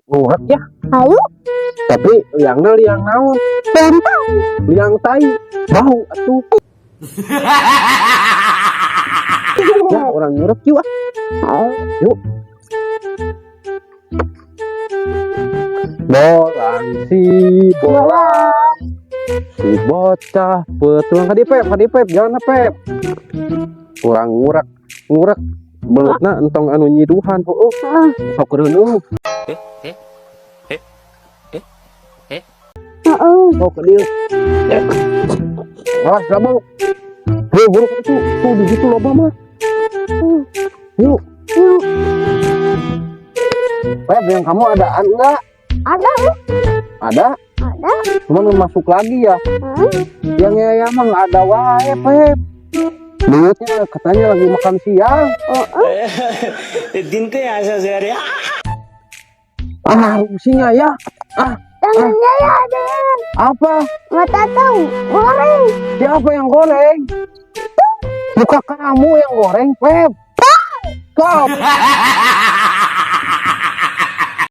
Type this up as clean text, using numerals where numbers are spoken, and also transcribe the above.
Ngurek ya. Ayo. Tapi liangna liang naon? Liang tai. Liang tai. Bau atuh. Ya, urang ngurek yuk ah. Yuk. Bolang si bolang. Si bocah petualang ka Pep, ka Pep, jalan Pep. Urang ngurek, ngurek. Belutna entong anu nyiduhan, heueuh. Sok reuneuh. Heeh. Sok ke dieu. Awas kamu. Hei, buruk itu. Tuh di situ loba mah. Yuk. Yuk. Pep, yang kamu adaan enggak? Ada. Ada. Ada. Cuman masuk lagi ya. Yang ya mah nggak ada wae, Pep. Belutnya katanya lagi makan siang. दिन के आशा से अरे Ah, rusinya ya. Ah, Tangannya ya ada yang apa? Nggak tahu. Goreng. Siapa yang goreng? Muka kamu yang goreng, Pep. Kau.